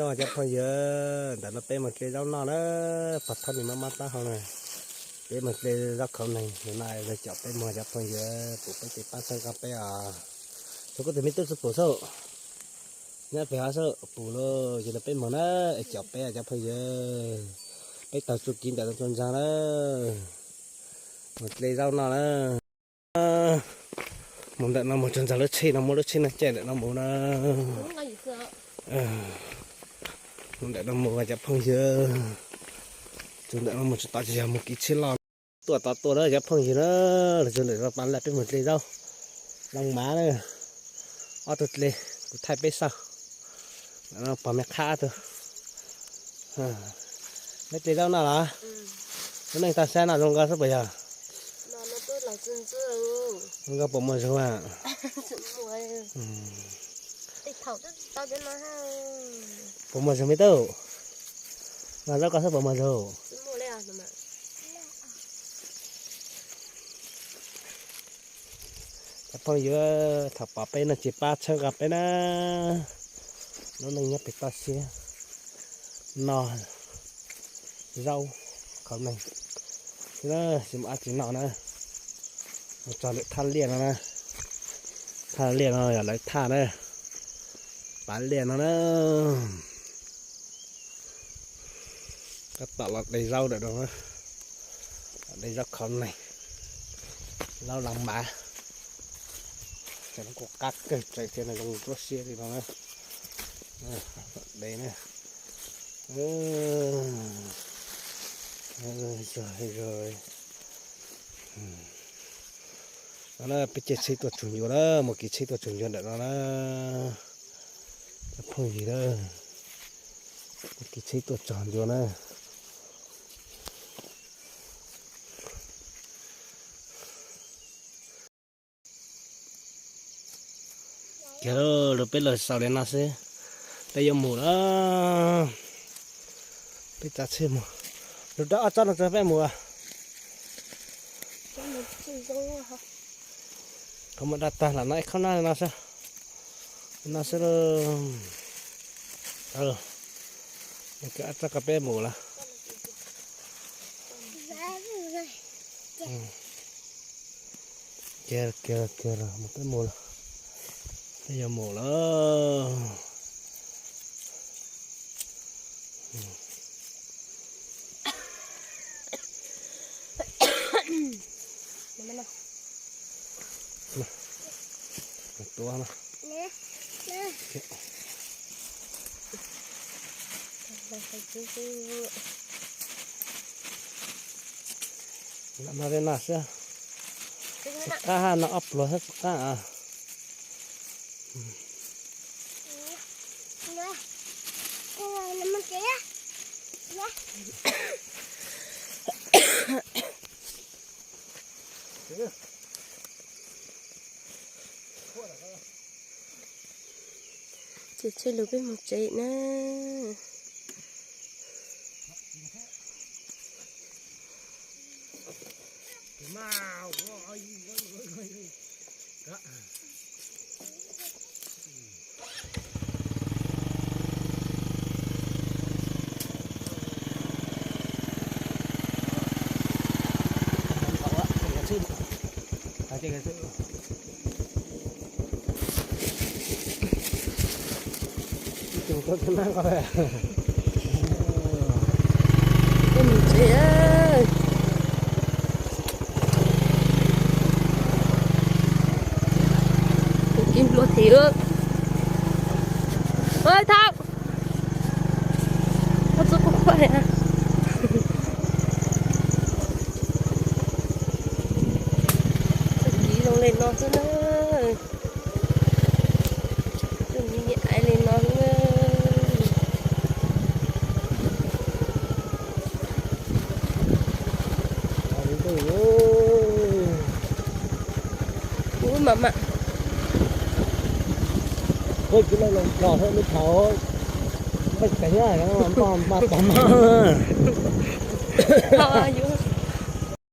Cov phooj ywg, ntawm no peb mus dle zaub noj na, pog thab nws maj maj taub hau na. Peb mus dle zaub khauv neeg, no yog cov peb mus cov phooj ywg, pum peb ces pab txhawb nqa peb os. Tsuas koj tus me tub xwb pum xwb, nyob pem hov xwb pum lauj, ces no peb mus na, es cov peb cov phooj ywg, peb taug txuj kev ntawm no txuas ntxag na, mus dle zaub noj na. Mus ntawm no mus txog ntxog lub tsheb no, muaj lub tsheb no caij ntawm no mus na. Mus ntawm no mus cov phooj ywg, txog ntawm no mus tsis tau, tsis yog mus kev tsheb loj. Tuaj tod tuaj na cov phooj ywg na, los txog ntawm no pas laj peb mus dle zaub loo mav na. Ob tug dle, kuv thaij peb xauj. Pog me qhab ob tug. Neb dle zaub noj los? Lub neej toj siab no zoo nkauj xwb puas yog? Zoo nkauj puas muaj zug a? Puas muaj zug me tub? Noj zaub koj xwb puas muaj zug? Cov phooj ywg, thaum pom peb no ces pab txhawb nqa peb na. Lub neej nyob pem toj siab no, zaub khauv neeg xwb na, tsis muaj dab tsi noj na. Mus txog lawm thaj liaj no na, thaj liaj no yog lawv thaj na, pas liaj no na. Tab tom los de zaub ntawm no, de zaub khauv neeg, zaub loo mav. Ces no kuj qab kawg, tseem tias no zoo nruab siab li no na. De na. No na, peb caij tsheb tuaj tsaug ncua na, mus kev tsheb tuaj tsaug ncua ntawm no na. Cov phooj ywg na, mus kev tsheb tuaj tsaug ncua na. Kiag, lawv peb los xaus li no xwb, peb yuav mus lawm. Peb tsav tsheb mus, lub rau ob tsob no tso peb mus. Qhov muaj dab tag los no ib khob nab no xwb, no xwb lauj. Kiag ob tsob ko peb mus lawm. Kiag kiag los mus, peb mus lawm, peb yuav mus lawm. Tua no. Lam no li no xwb. Tsis qab, no ob pluas xwb tsis qab. Ces tsheb lug peb mus tsev na. Ua thau, koj txuj kuj khuaj li. Txuj ci zoo li no xwb na. Txuj ci ais li no xwb na. Ub, mam mam. Ua, kuv los los thaum me thaum paj teev npaj pom mas.